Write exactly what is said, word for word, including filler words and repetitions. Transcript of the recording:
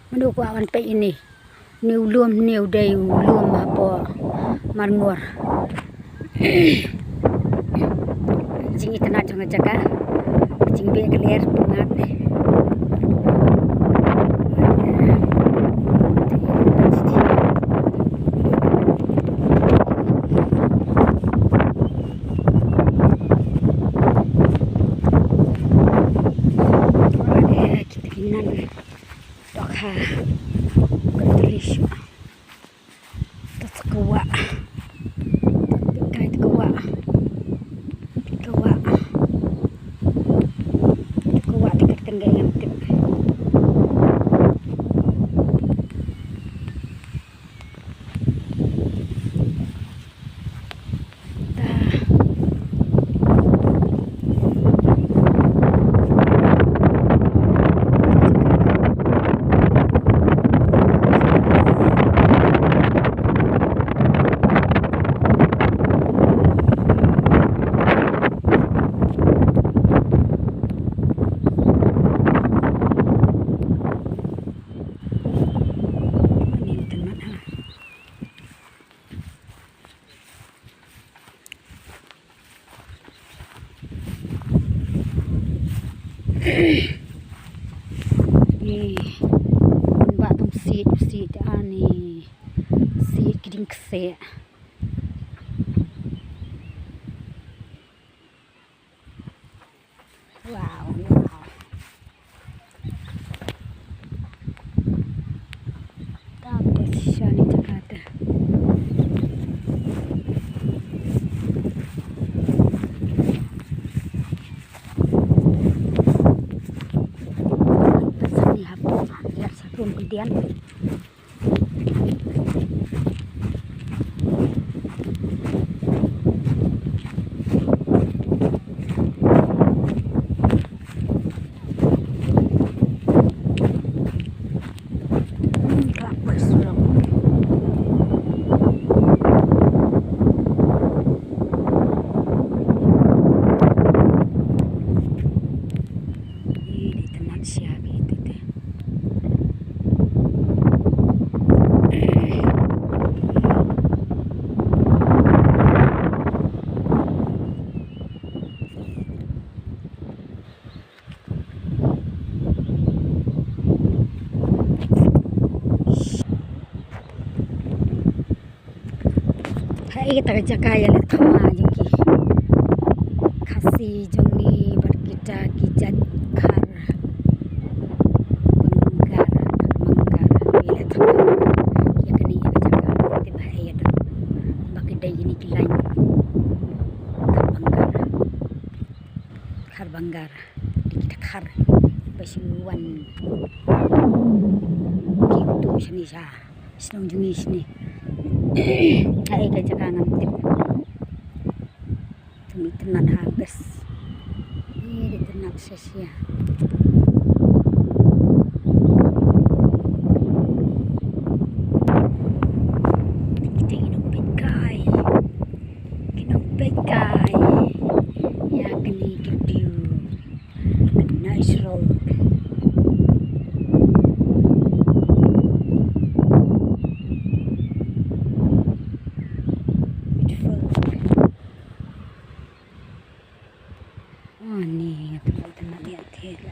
Mano kwah wan peit ine. Une u lum, une u dei u lum hapoh Marngur. Jingitynnat jong ka jaka. Jingbeh ka lyer pyngngad. Kita kinan. Dok ha. Betul isu. Tat kwah. Tat kai tat kwah. Tat kwah. Tat kwah tat kat kan ga yang tip. Ni, ba tong sit, sit, ani, sit, kidding kse. Wow, wow. Tapos siya ni Jakarta. Tapos ni hapon, ya sa kum kemudian. Ih, dei tynat sia ki itu te. Ha, ïa kata ka jaka ïa leh thma jong ki Khasi jong ngi bad kita ki jait Khar Banggar, Khar Banggar, ïa leh thma ïa kane ïa ka jaka. Te ba ïa da ba ki dei ïa ni ki lain Khar Banggar. Khar Banggar, dei kita Khar ba shu wan ki utu shane sha shnong jong ngi shane. Ai ka jaka ngam tip. Tumi tynat ha bes. Ih, dei tynat sha sha. Kita ki nongpeit kai. Ki nongpeit kai ïa kane ka view. Natural. Beautiful. Ani, nga tynat ïa te la.